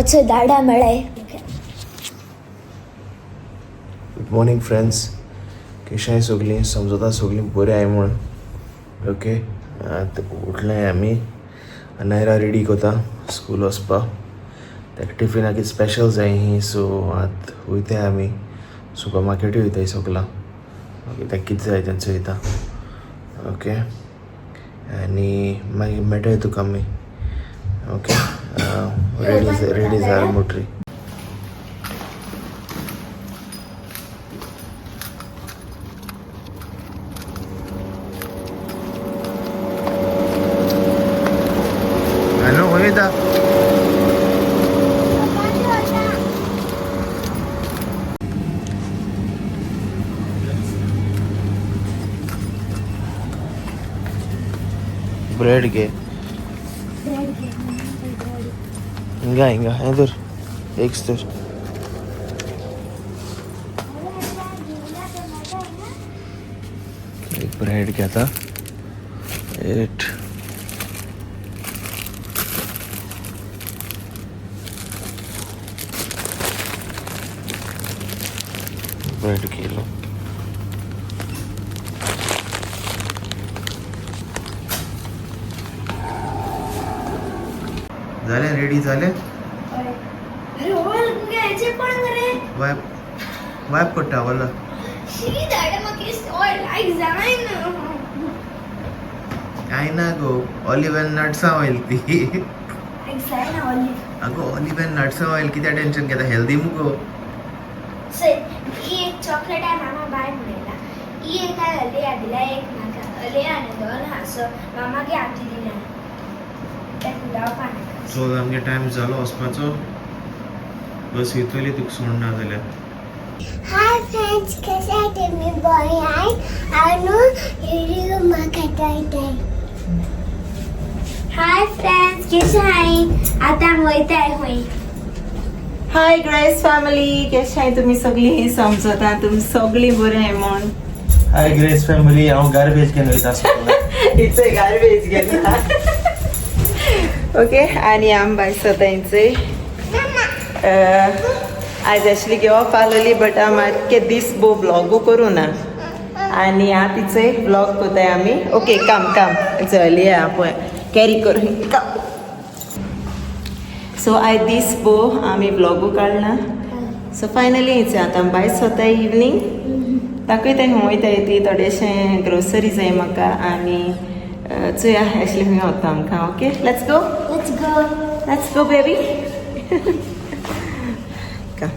अच्छे दाडा मेळाय. Good morning friends, कशें सगळीं? समजता सगळीं बरीं आहाय म्हूण. ओके, आतां उठले आमी. नायरा रेडी कोता स्कूल वचपा. ताका टिफिनाक कितें स्पेशल जाय ही. सो आतां वयताय आमी सुपर मार्केटूय वयताय सगळां. ओके, ताका कितें जाय तें चोयता. ओके, आनी मागीर मेळटाय तुका आमी. ओके, रेडी रेडी जाल मोटरी. हॅलो, खंय वयता? ब्रेड घे. हिंगा हिंगा, हें धर, एक तर. एक ब्रेड घेता. एट ब्रेड केलो. झाले? रेडी झाले? अरे ऑयल हेचे पण रे. वायप वायप कोट्टा वला. शी, दाडा म्हाका ऑयल लायक जायना. काय ना गो, ऑलिव्ह अँड नट्सां ऑयल ती. लायक जायना ऑलिव्ह. अगो, ऑलिव्ह अँड नट्सां ऑयल, कित्याक टेन्शन घेता? हेल्दी मुगो. सो ही एक चॉकलेट आहे मामा बाय म्हणला. ही एक आहे अलिया दिला, एक म्हाका अलिया आनी दोन आहा. सो मामागे आमची दिला ताका उडावपा नाका. सो आमगे टायम जालो वचपाचो. बस वयतली तुका सोडना जाल्यार. हाय फ्रेंड्स, कसे आहे तुम्ही? बरे आहे आणि व्हिडिओ म्हाका येते. हाय फ्रेंड्स, कशें हाय? आतां आमी वयताय खंय? हाय ग्रेस फॅमिली, कशें आहाय तुमी सगळीं? समजता तुमी सगळीं बरीं आहाय म्हूण. हाय ग्रेस फॅमिली, हांव गार्बेज घेवन वयता सगळें. It's a garbage घेता. ओके, आनी आम भायर सतांयचे. आयज एक्चुली घेवप आसलेली, बट आम आख्खे दीस भो व्लॉगू करूं ना आनी आतां तिचे व्लॉग कोताय आमी. ओके, काम काम चल पळय कॅरी करून काम. सो आयज दीस भो आमी व्लॉगू काडला. सो फायनली हिचे आतां भायर सोताय इवनींग. दाखयताय खंय वयताय ती. थोडेशें ग्रोसरी जाय म्हाका आनी चोया एक्चुली खंय वता आमकां. Okay, let's go. Let's go. Let's go baby. Come.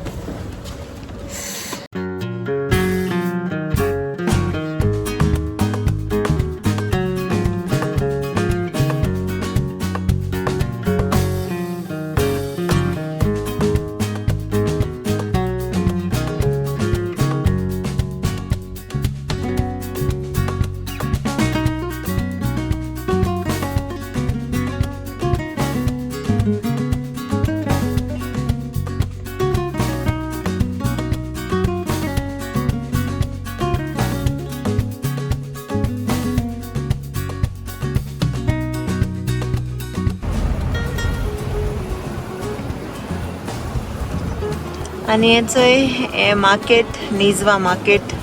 आनी हेचोय हे मार्केट, निजवा मार्केट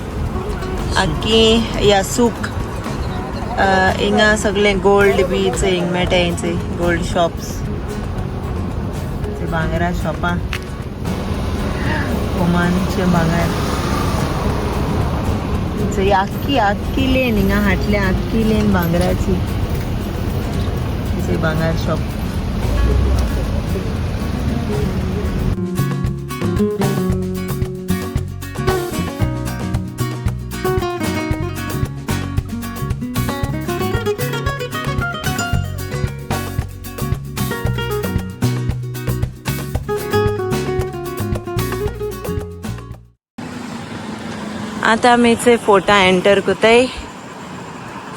आखी या सूक. हिंगा सगळें गोल्ड बी हिंग मेळटा. हिंचे गोल्ड शॉप्स, भांगरा शॉपां, ओमानचे भांगर. ही आख्खी आख्खी लेन हिंगा हाटल्या, आख्खी लेन भांगराची. हिचे भांगर शॉप. आतां आमी फोर्टा एंटर कोताय.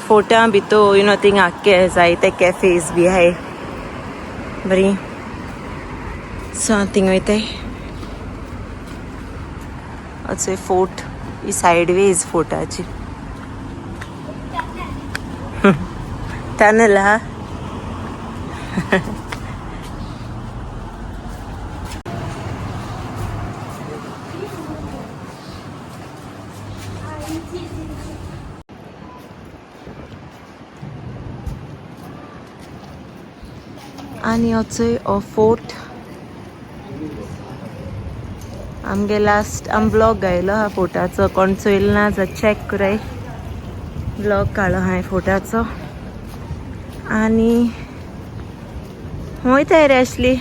फोर्टा भितर you know थिंग आख्खे जायते कॅफेज बी आहाय बरी. सो थिंग वयताय. अचे फोर्ट ही सायडवेज फोर्टाची टनल हा. आनी हो हो फोर्ट आमगे लास्ट आम ब्लॉग गायलो हा फोर्टाचो, कोण चोयल ना जा चॅक कराय, ब्लॉग काडलो हांवें फोर्टाचो. आनी वयताय रे आसली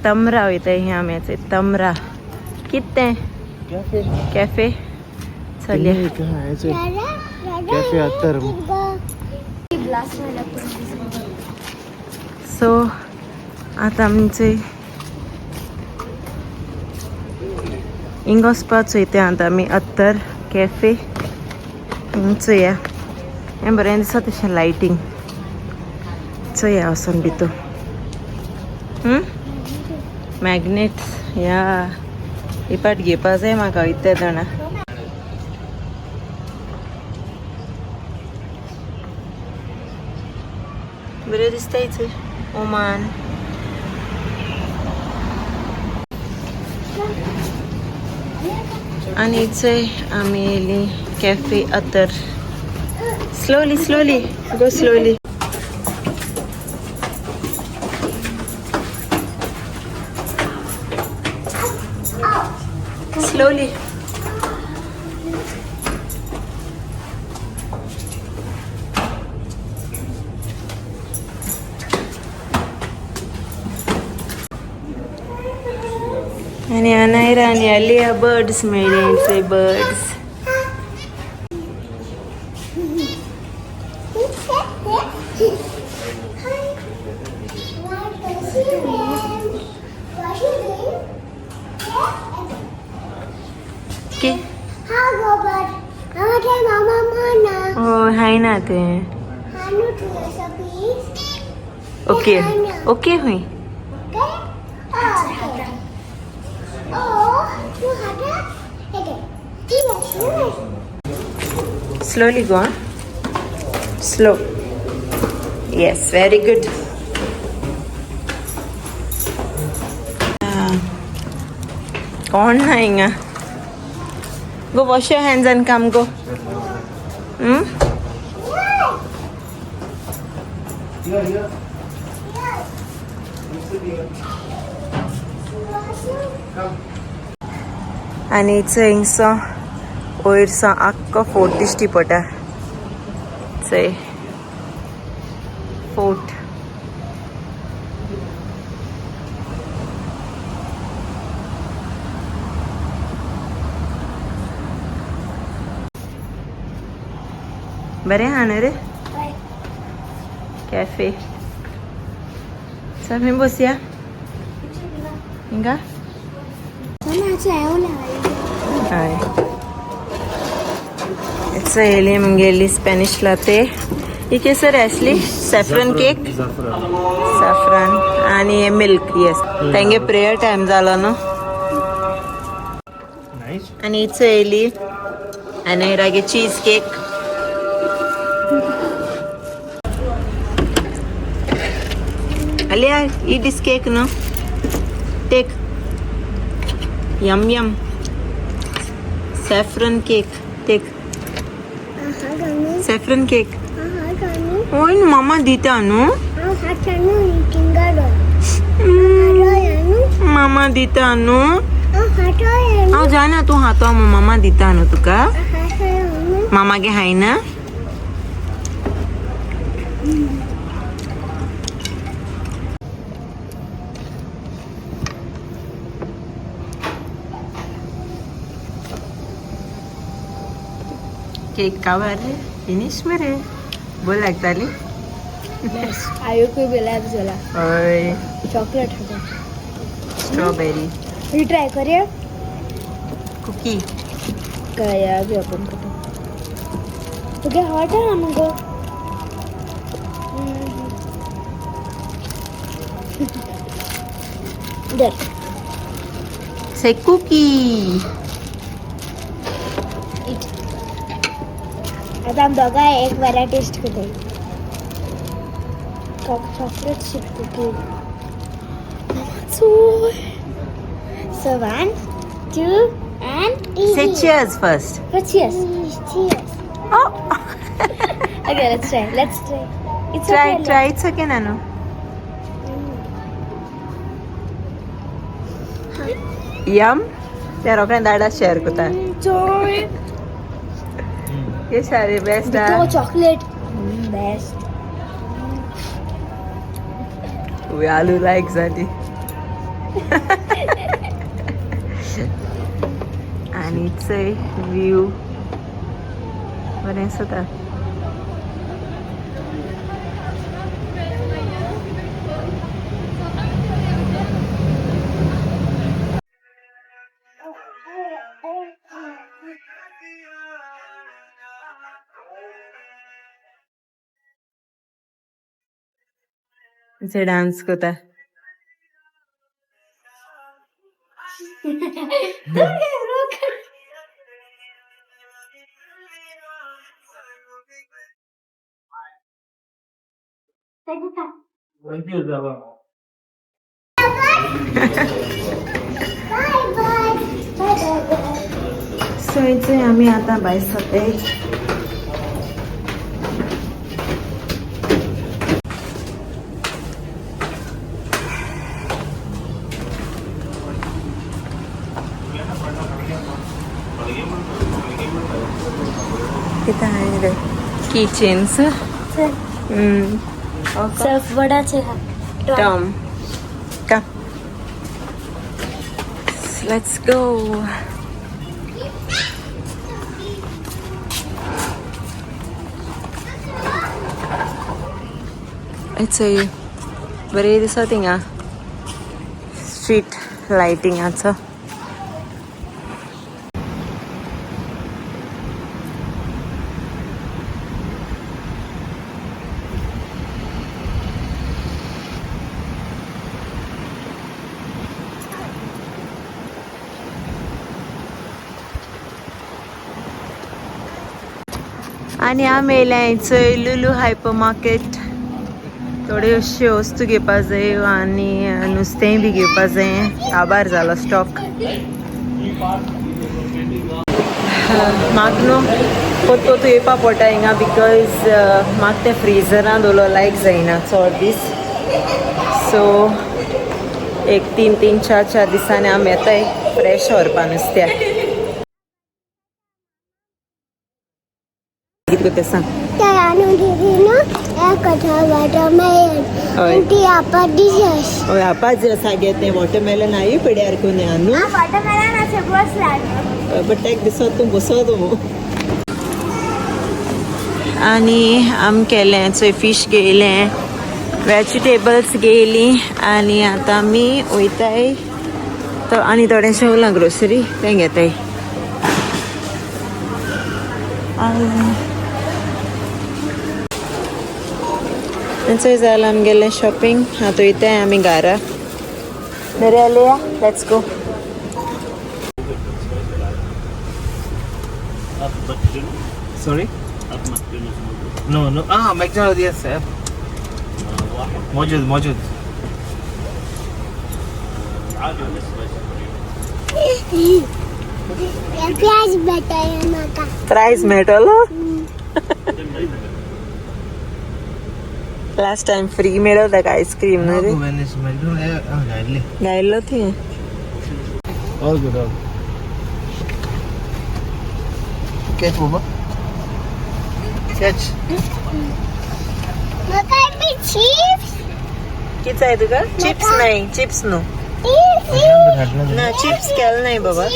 तमरा वयताय हें आमी तमरा कितें तें कॅफे चलया. कॅफे अत्तर. सो आतां आमचे हिंग वचपा चोयता आतां आमी अत्तर कॅफे हिंग चोया. हें बरें दिसता तशें लायटींग चोया वचोन भितर. मॅग्नेट्स या ही पाट घेवपा जाय म्हाका वयता जाणा. बरें दिसता ओमान. आनी चोय आमी येयली cafe Attar. Slowly slowly go slowly. Slowly. आनी अनायरा आनी अलिया बर्ड्स मेळ्ळे, बर्ड्स. हाय ना ते. ओके ओके हुई. Slowly go on. Slow. Yes, very good. कौन है हिंगा? Go wash your hands and come go. आनी चोय हिंगसो वयर सावन आख्खो फोर्ट दिश्टी पडटा. चोय फोर्ट. बरें आहा न्हू रे कॅफे. चल खंय बसया हिंगा. हय येयली मुगेली स्पॅनिश लाते. ही केसर आसली सॅफ्रन केक, सॅफ्रन आनी मिल्क. येस तेंगे प्रेयर टायम जालो न्हू. आनी चोयली आनी रागे cheese cake. Alia, eat this cake, no? Take. Yum yum. Saffron cake. Take. Saffron cake. Oh, mama dita no? Mama dita no? हांव जाणा तूं हातो मामा दिता न्हू तुका. मामा गे हाय ना. केक कावर फिनिश मरे बोल लागताली. आयुकूय बी लायक जाला. हय चॉकलेट आसा. स्ट्रॉबेरी. ही ट्राय करूया. कुकी काय आगे ओपन करता. तुगे हॉट आहा मुगो. धर. से कुकी. आता आमी दोगांय एक वेळा टेस्ट करताय. Chocolate chip cookie. So 1, 2 And Say cheers first. Cheers. Cheers. Oh. Okay, let's try. Let's try. It's Try, okay. try. It's okay, Nanu. Yum. ते रोखडें दाडा शेअर करता. Joy. हे सारे बेस्ट. The chocolate. Best. आलू लायक जाली. आनी चय व्यू बरें दिसता. डान्स करता. Thank you, Baba. Bye bye. Bye bye. So चोय आमी आतां भायर सरताय. कितें आहा रे किचन्स. Self वडाचे हा. Tom, come. Let's go. It's a बरें दिसता थिंगा स्ट्रीट लायटिंगाचो. आनी आमी येयल्या चोय लुलू हायपर मार्केट. थोड्योश्यो वस्तू घेवपा जाय आनी नुस्तेंय बी घेवपा जाय. काबार जालो स्टॉक. म्हाका न्हू पोत पोतू येवपा पडटा हिंगा because म्हाका तें फ्रिजरान दवरलो लायक जायना चड दीस. सो एक तीन तीन चार चार दिसांनी आमी येताय फ्रेश व्हरपा नुस्त्याक. कितें करता सांग. तर आनु दीदी एक वॉटरमेलन. हय. ती आपा डिशेस. हय, आपा जे आसा गे तें वॉटरमेलन हांवें पिड्यार करून न्हू. वॉटरमेलन अशें बसला. बट ताका दिसत तूं बसत मू. आनी आमी केलें चोय फीश घेयलें, वेजिटेबल्स घेयली आनी आतां आमी वयताय तो आनी थोडेशें उरलां ग्रोसरी तें घेताय. चोय जालां आमगेलें शॉपिंग. आतां वयताय आमी घरा. बरें आलिया, let's go. Sorry? No, no. Ah, McDonald's, yes. موجود موجود. प्याज बताया म्हाका. प्रायज मेळटलो. लास्ट टाइम फ्री मेळो ताका आयस्क्रीम न्हू रे. गायल्लो थंय. All good, all good. Catch, Baba. Catch. म्हाका बी चिप्स. कितें जाय तुका? चिप्स नाही, चिप्स न्हू. ना, चिप्स केले नाही बाबा.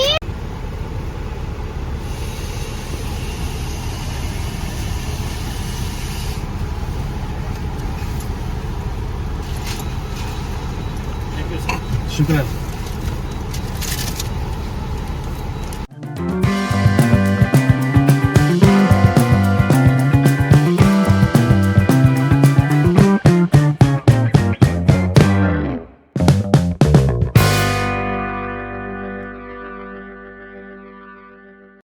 शुक्रान.